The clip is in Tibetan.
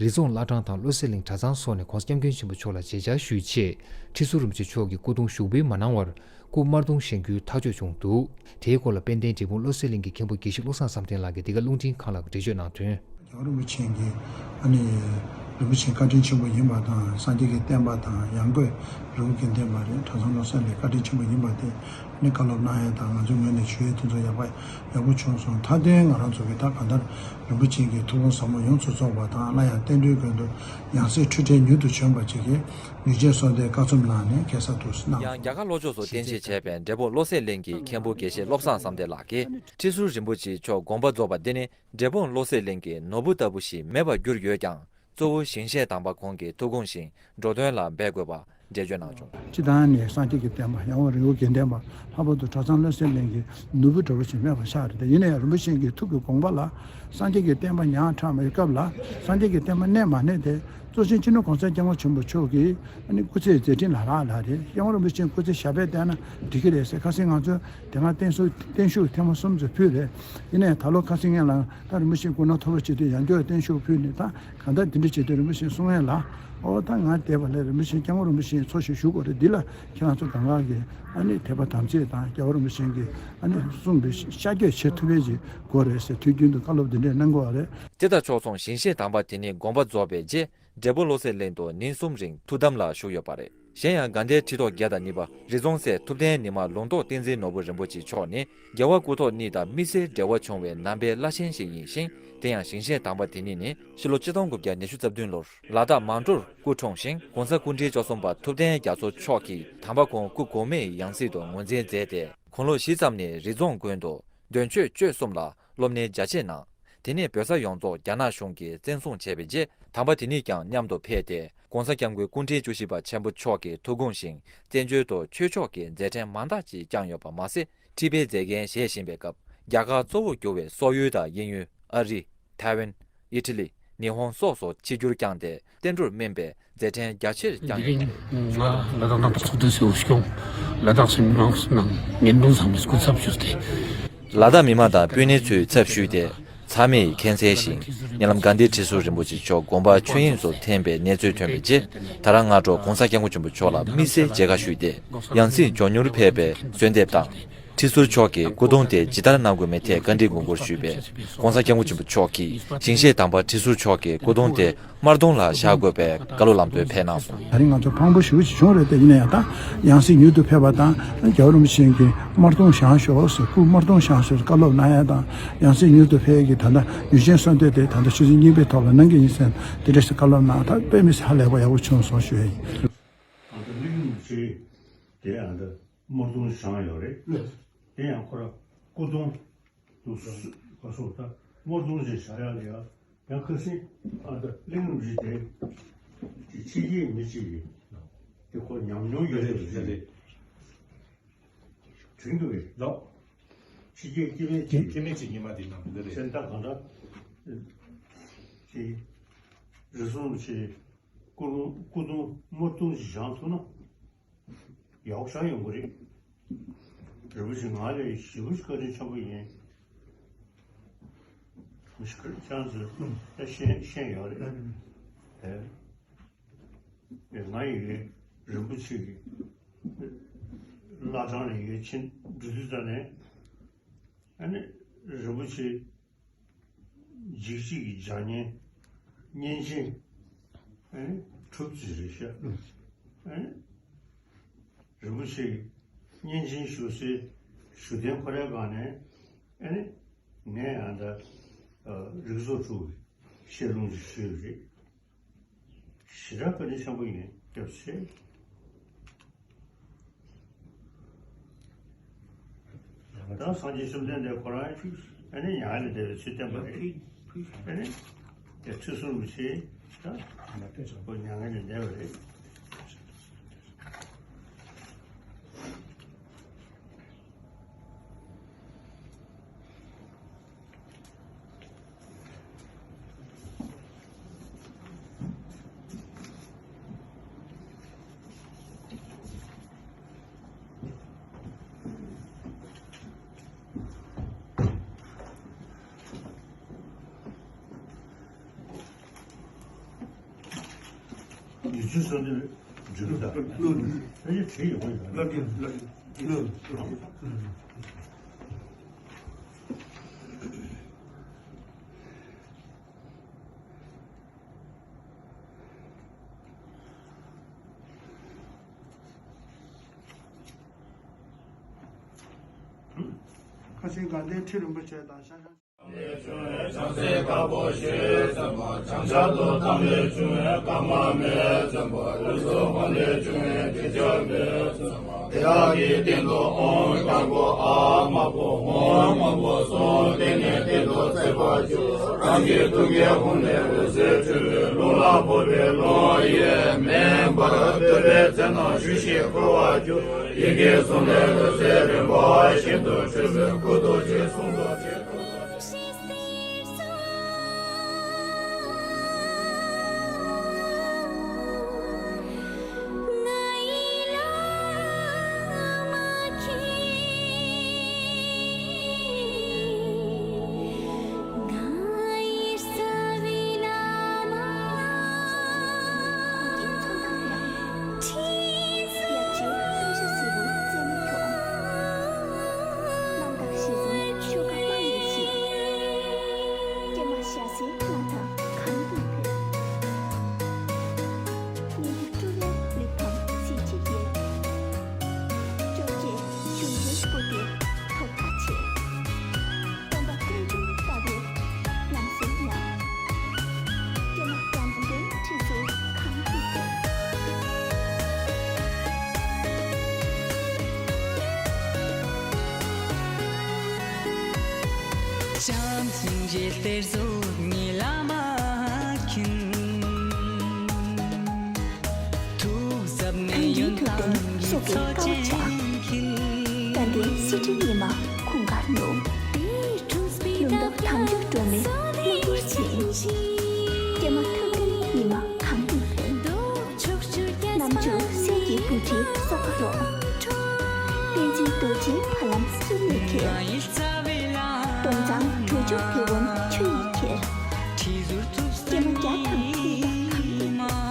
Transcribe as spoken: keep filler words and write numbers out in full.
རི་རྫོང་བླ་བྲང་དང་བློ་གསལ་གླིང་གྲྭ་ཚང་སོགས་ནས་༧གོང་ས་༧སྐྱབས་མགོན་ཆེན་པོ་མཆོག་ལ་མཇལ་བཅར་ཞུས་ཆེད། ཁྲི་ཟུར་རིན་པོ་ཆེ་མཆོག་གི་སྐུ་གདུང་ཞུགས་འབུལ་མ་གནང་བར་སྐུ་དམར་གདུང་བཞེངས་རྒྱུའི་ཐག་གཅོད་བྱུང་འདུག་དེའི་སྐོར་ལ་དཔལ་ལྡན་འབྲས་སྤུངས་བློ་གསལ་གླིང་གི་མཁན་པོ་དགེ་བཤེས་བློ་བཟང་བསམ་གཏན་ལགས་ཀྱིས་འདི་ག་རླུང་འཕྲིན་ཁང་ལ་འགྲེལ་བརྗོད་གནང་དོན། རྒྱལ་བ་རིན་པོ་ཆེ་གིས་ཨ་ནི་རིན་པོ་ཆེ་བཀའ་དྲིན་ཆེན་པོ་ཡིན་པ་དང་། སངས་རྒྱས་ཀྱི་བསྟན་པ་དང་ཡང་སྒོས་རི་བོ་དགེ་ལྡན་པ་རེད། གྲྭ་ཚང་བློ་གསལ་གླིང་བཀའ་དྲིན་ཆེན་པོ་ཡིན་པ་དེ་ཨ་ནི་བཀའ་སློབ་གནང་ཡ་དང་། ང་ཚོའི་ངོས་ནས་ཞུ་ཡ་དེ་ཚོ་ཡག་པ་ཡག་པོ་བྱུང་སོང་། མཐའ་དོན་ང་རང་ཚོ་གི་ད་གང་ལྟར་རིན་པོ་ཆེ་གི་ཐུགས་དགོངས་ཟབ་མོ་ཡོངས་སུ་རྫོགས་པ་དང་། སླར་ཡང་བསྟན་འགྲོའི་མགོན་དུ་ཡང་སྲིད་འཁྲུལ་བྲལ་མྱུར་དུ་བྱོན་པ་བཅས་ཀྱི་ཉེས་ཅན་གསོལ་འདེབས་བཀའ་ཚོམས་གནང་ནས་ཁ་གསལ་དུ་གནང་། ཡང་རྒྱ་གར་ལྷོ་ཕྱོགས་སུ་རྟེན་གཞི་བྱས་པའི་འབྲས་སྤུངས་བློ་གསལ་གླིང་གི་མཁན་པོ་དགེ་བཤེས་བློ་བཟང་བསམ་གཏན་ལགས་ཀྱིས། ཁྲི་ཟུར་རིན་པོ་ཆེ་མཆོག་དགོངས་པ་རྫོགས་པ་འདི་ནི་འབྲས་སྤུངས་བློ་གསལ་གླིང་གི་ནོར་བུ་ལྟ་བུ་ཞིག་མེད་པར་གྱུར་ཡོད་ཀྱང་། གཙོ་བོ་ཞིང་གཤེགས་དམ་པ་ཁོང་གི་ཐུགས་དགོངས་བཞིན་འགྲོ་དོན་ལ་འབད་དགོས་པ་འགྲེལ་བརྗོད་གནང་བྱུང་། སྤྱིར་བཏང་ནས་སངས་རྒྱས་ཀྱི་བསྟན་པ་ཡང་བ་རི་བོ་དགེ་ལྡན་པ། ལྷག་པར་དུ་གྲྭ་ཚང་བློ་གསལ་གླིང་གི་ནོར་བུ་འདྲ་བོ་ཞིག་མེད་པ་ཆགས་རེད། དེ་ཡིན་ན་ཡང་རིན་པོ་ཆེ་གི་ཐུགས་ཀྱི་དགོངས་པ་ལ། སངས་རྒྱས་ཀྱི་བསྟན་པ་ཉག་ཕྲ་མའི་སྐབས་ལ། སངས་རྒྱས་ཀྱི་བསྟན་པ་གནས་མ་གནས་དེ་གཙོ་ཆེན་སྤྱི་ནོར་གོང་ས་སྐྱབས་མགོན་ཆེན་པོ་མཆོག་གི་ཨ་ནི་སྐུ་ཚེའི་མཛད་འཕྲིན་ལ་རག་ལས་རེད། སྐྱབས་མགོན་རིན་པོ་ཆེ་སྐུ་ཚེ་ཞབས་པད་བརྟན་ན་འགྲིག་གི་རེད་ཟེར། ཁ་སང་ང་ཚོས་དེ་སྔ་བརྟན་གསོལ་བརྟན་བཞུགས་ཐེངས་མ་གསུམ་ཙམ་ཕུལ་རེད། ཡིན་ནའི་ད་ལོ་ཁ་སང་ངས་ལ་ད་རིན་པོ་ཆེ་སྐུ་ན་མཐོ་རུ་བྱེད་དུས་ཡང་བསྐྱར་བརྟན་བཞུགས་ཕུལ་ནས། ད་གང་ལྟར་འདི་འདྲ་བྱེད་དུས་རིན་པོ་ཆེ་གསུང་ཡས་ལ། ཨོ་ད་ང་བསྡད་པ་ལས་རིན་པོ་ཆེ་སྐྱབས་མགོན་རིན་པོ་ཆེ་འཚོ་ཞིང་བཞུགས་དགོས་རེད། འདི་ལ་ཁྱེད་རང་ཚོ་གང་ག་གི་ཨ་ནི་དད་པ་དམ་ཚིག་དང་། རྒྱལ་བ་རིན་པོ་ཆེ་གི་ཨ་ནི་གསུངས་པའི་ཤར་བསྐྱོད་བྱེད་ཐུབ་པའི་ཅིག་དགོས་རེད་ཟེར། དུས་རྒྱུན་དུ་བཀའ་སློབ་འདི་འདྲས་གནང་དགོས་པ་རེད། དེ་དང་ཕྱོགས་མཚུངས་ཞིང་གཤེགས་དམ་པ་དེ་ཉིད་དགོངས་པ་རྫོགས་པའི་རྗེས། འབྲས་སྤུངས་བློ་གསལ་གླིང་དུ་ཉིན་གསུམ་རིང་ཐུགས་དམ་ལ་བཞུགས་ཡོད་པ་རེད། གཞན་ཡང་དགའ་ལྡན་ཁྲི་ཐོག་བརྒྱ་དང་གཉིས་པ་རི་རྫོང་སྲས་ཐུབ་བསྟན་ཉི་མ་ལུང་རྟོགས་བསྟན་འཛིན་ནོར་བུ་རིན་པོ་ཆེ་མཆོག་ནི་རྒྱལ་བ་སྐུ་ཐོག་གཉིས་དང་དམིགས་བསལ་འབྲེལ་བ་བྱུང་བའི་ནང་པའི་བླ་ཆེན་ཞིག་ཡིན་ཞིང་། དེ་ཡང་ཞིང་གཤེགས་དམ་པ་དེ་ཉིད་ནི་ཕྱི་ལོ་ཆིག་སྟོང་དགུ་བརྒྱ་ཉི་ཤུ་རྩ་བདུན་ལོར་ལ་དྭགས་མང་ཀྲོར་སྐུ་འཁྲུངས་ཤིང་། ༸གོང་ས་སྐུ་ཕྲེང་བཅུ་གསུམ་པ་ཐུབ་བསྟན་རྒྱ་མཚོ་མཆོག་གིས་དམ་པ་ཁོང་སྐུ་གོང་མའི་ཡང་སྲིད་དུ་ངོས་འཛིན་མཛད་དེ། དགུང་ལོ་བཞི་ཙམ་ནས་རི་རྫོང་དགོན་དུ་འདོན་ཆོས་སྤྱོད་གསུམ་ལ་སློབ་གཉེར་རྒྱ་ཆེ་གནང་། དེ་ནས་བོད་ས་ཡོངས་རྫོགས་རྒྱ་ནག་གཞུང་གིས་བཙན་བཟུང་བྱས་པའི་རྗེས། དམ་པ་དེ་ཉིད་ཀྱང་མཉམ་དུ་ཕེབས་ཏེ། ༸གོང་ས་༸སྐྱབས་མགོན་སྐུ་ཕྲེང་བཅུ་བཞི་པ་ཆེན་པོ་མཆོག་གི་ཐུགས་དགོངས་བཞིན་བཙན་བྱོལ་དུ་ཆོས་ཕྱོགས་ཀྱི་མཛད་འཕྲིན་མང་དག་ཅིག་བསྐྱངས་ཡོད་པ་མ་ཟད། ཁྲི་པའི་མཛད་འགན་བཞེས་བཞིན་པའི་སྐབས། རྒྱ་གར་གཙོ་བོར་གྱུར་བའི་སོག་ཡུལ་དང་དབྱིན་ཡུལ། ཨ་རི། ཐའེ་ཝན། ཨི་ཊ་ལི། ཉི་ཧོང་སོགས་སུ་ཆིབས་བསྒྱུར་བསྐྱངས་ཏེ། བསྟན་འགྲོར་སྨིན་པའི་མཛད་འཕྲིན་རྒྱ་ཆེར་བསྐྱངས་ཡོད་པ་རེད། ང་ལ་དྭགས་ནང་དུ་ཚོགས་འདུ་ཟེར་བ་ཞིག་བྱུང་། ལ་དྭགས་སུ་མི་མང་ཚོ་ནང་ངན་སྡུག་ཚང་མའི་སྐུ་ཚབ་ཞུས་ཏེ། ལ་དྭགས་མི་མང་དང་སྤུན་ཉེ་ཚོའི་ཚབ་ཞུས་ཏེ། ཚང་མས་མཁྱེན་གསལ་བཞིན། ཉེ་ལམ་དགའ་ལྡན་ཁྲི་ཟུར་རིན་པོ་ཆེ་མཆོག་དགོངས་པ་ཆོས་དབྱིངས་སུ་ཐིམ་པའི་གནས་ཚུལ་ཐོན་པའི་རྗེས། ད་རང་སྔ་དྲོ་༸གོང་ས་༸སྐྱབས་མགོན་ཆེན་པོ་མཆོག་ལ་དམིགས་བསལ་མཇལ་ཁ་ཞུས་ཏེ། ཡང་སྲིད་མགྱོགས་མྱུར་ཕེབས་པའི་གསོལ་འདེབས་དང་། ཁྲི་ཟུར་མཆོག་གི་སྐུ་གདུང་དེ་ཇི་ལྟར་གནང་དགོས་མིན་ཐད་བཀའ་འདྲི་དགོངས་སྐོར་ཞུས་པས། ༸གོང་ས་༸སྐྱབས་མགོན་ཆེན་པོ་མཆོག་གིས་ཞིང་གཤེགས་དམ་པ་ཁྲི་ཟུར་མཆོག་གི་སྐུ་གདུང་དེ་དམར་གདུང་ལ་བཞག་དགོས་པའི་བཀའ་སློབ་ལམ་སྟོན་ཕེབས་གནང་སོང་། ད་རིང་ང་ཚོ་ཕངས་པོ་ཞེ་པོ་ཅིག་བྱུང་རེད་དེ། ཡིན་ན་ཡང་ད་ཡང་སྲིད་མྱུར་དུ་ཕེབས་པ་དང་། རྒྱལ་བ་རིན་པོ་ཆེ་གིས་དམར་གདུང་བཞེངས་ཤོག་ཟེར། སྐུ་དམར་གདུང་བཞེངས་ཤོག་ཟེར་བཀའ་སློབ་གནང་ཡ་དང་། ཡང་སྲིད་མྱུར་དུ་ཕེབས་ཀྱི་ད་ལྟ་ཡུལ་ཆེན་གསོལ་འདེབས་དེ་ད་ལྟ་ཆུ་ཚོད་གཉིས་པའི་ཐོག་ལ་གནང་གི་ཡིན་ཟེར། དེ་འདྲ་ཟེར་བཀའ་སློབ་གནང་། ད་དཔེ་མི་སྲིད་ཧ་ལས་པ་ཡག་པོ་བྱུང་སོང་ཞུ་ཡ་ཡིན། ཨ་ད་གླིང་རིན་པོ་ཆེ་དེ་ཨ་ད་དམར་གདུང་བཞེངས་ཡོད་རེད། དེ་ཡང་ཁོ་ར་སྐུ་གདུང་དུ་སུ་ག་སོ་ད་དམར་གདུང་ཅིག་བཞག་ཡག་ལ་ཡ། ཡང་ཁ་སང་ཨ་ད་གླིང་རིན་པོ་ཆེ་དེ་ཕྱི་རྒྱལ་མི་གཅིག་གིས་དེ་ཁོ་ཉམས་མྱོང་ཡོད་རེད་རེད་རེད། དྲན་འདུག་གས། ལགས། ཕྱི་རྒྱལ་སྐྱེ་དམན་གཅིག་སྐྱེ་དམན་གཅིག་ཉི་མ་དེ་ནང་དེ་རེད། སེམས་ཐག་གང་འདྲ་ཅིག་རི་སུང་ཆེ་སྐུ་རུང་སྐུ་གདུང་དམར་གདུང་ཞིག་བཞེངས་ཐུབ་ན། ཡག་པོ་ཞིག་ཡོང་གི་རེད། རིན་པོ་ཆེ་ང་ལ་ཞེ་པོ་ཞིག་བཀའ་དྲིན་ཆེན་པོ་ཡིན། མི་ཞིག་ཁྱེད་རང་ཚོས་ད་ཤེས་ཤེས་ཡོད་རེད། ཨེ། ང་ཡི་གེ་རིན་པོ་ཆེ་གི་བླ་བྲང་ལ་ཡི་གེ་ཕྱིན་འགྲོ་དུས་ཙམ་ནས། ཨ་ནི་རིན་པོ་ཆེ་འཇིགས་བྱེད་ཀྱི་བྱ་ངན་བསྙེན་ཅིང་ཨ་ནི་གྲུབ་ཅིག་རེད་ཤག་ཨ་ནི་རིན་པོ་ཆེ་གི་བསྙེན་ཅིང་ཞུ་སའི་ཞུ་རྟེན་ཁོ་རའི་སྒང་ནས་ཨ་ནི་ངས་ཨ་ད་རིགས་ཚོགས་དྲུག་གི་བཤད་ལུང་ཅིག་ཞུས་རེད། ཞེ་དྲག་བཀའ་དྲིན་ཆེན་པོ་ཡིན། སྐྱབས་ཆེ། ད་སངས་རྒྱས་བཅོམ་ལྡན་འདས་ཁོ་རང་ཨ་ནི་མྱ་ངན་ལས་འདས་པའི་ཚུལ་བསྟན་པ་རེད། ཨ་ནི་དེ་ཁྲི་ཟུར་རིན་པོ་ཆེ་ད་ཁོ་མྱ་ངན་ལས་འདས་པ་རེད། ཡིག་ཚུལ་སོགས་ནི་བརྗོད་ལུགས་དང་། ལོ་ལོ། ཕལ་ཆེར་བྲིས་ཡོང་གི་ཡོད། ལབ་ཀྱི་ལབ་ཀྱི་ལོ་ལོ། ཁ་ཆེ་དགའ་ལྡན་ཁྲི་རིན་པོ་ཆེ་དང་ཤར་ཤར། བྱང་སེམས་དཀར་པོ་ཞེས་བསམ་པ། བྱང་ཤར་དུ་དམ་པས་བྱུང་བའི་ཀ་མ་མས་བརྩམས་པ། ལུས་སྲོག་དབང་ལས་བྱུང་བའི་དྲི་ཆབ་མས་བརྩམས་པ། དེ་དག་གི་སྟེང་དུ་ཨོཾ་དཀར་པོ་ཨཱཿདམར་པོ་ཧཱུྃ་དམར་པོ་གསུམ་སྟེང་ནས་སྟེང་དུ་ཚེས་པ་བཅུ། རང་གི་ཐུགས་ཀའི་ཧཱུྃ་ལས་འོད་ཟེར་འཕྲོས་པས། རླུང་ལ་ཕོག་པས་རླུང་གཡས་མེ་འབར། བསྟོད་པའི་ཚེ་ན་ཆུ་ཞིག་ཁོལ་བར་གྱུར། ཡི་གེ་གསུམ་ལས་འོད་ཟེར་རིམ་པ་བཞིན་དུ་འཕྲོས་པས། སྐུ་རྡོ་རྗེ་གསུང་རྡོ་རྗེ། སྟོན་པ་ཀུན་འབྱུང་ལྟ་བུའི་ལམ་སྲོལ་ཉམས། སྐྱེས་མ་བརྒྱ་འཛིན་པའི་ཁྲི་ཚོ་གང་བཏུད་པའི། བྱམས་སྙིང་རྗེ་གཏེར་མཛོད་ཉི་ལ་མ་མཁྱེན། ཐུགས་གཟབ་ནས་ཡོན་ཏན་གྱི་མཚོ་ཆེན་འཁྱིལ། དད་ལྡན་སྲིད་ཁྲི་ཉི་མ་གུང་དཀར་ཉུག། ལུང་རྟོགས་དལ་འབྱོར་སྒྲོན་མེ་གློ་བུར་འཛིན། སྐྱེས་མ་ཐུབ་བསྟན་ཉི་མ་གང་དུ་འཕེལ། རྣམ་འབྱོར་གསེར་གྱི་སྤུ་གྲིའི་སོ་ཁ་རོ། བསྟན་འཛིན་རྡོ་རྗེའི་ཕ་ལམ་བསུ་ནས་ཁྱེར། སྟོང་འཛམ་གྲོལ་འཇོག་དེ་བོན་ཆུ་ཡིས་ཁྱེར། སྐྱེས་མ་བརྒྱ་དང་ཁྲི་དང་གང་དུ་འཕེལ།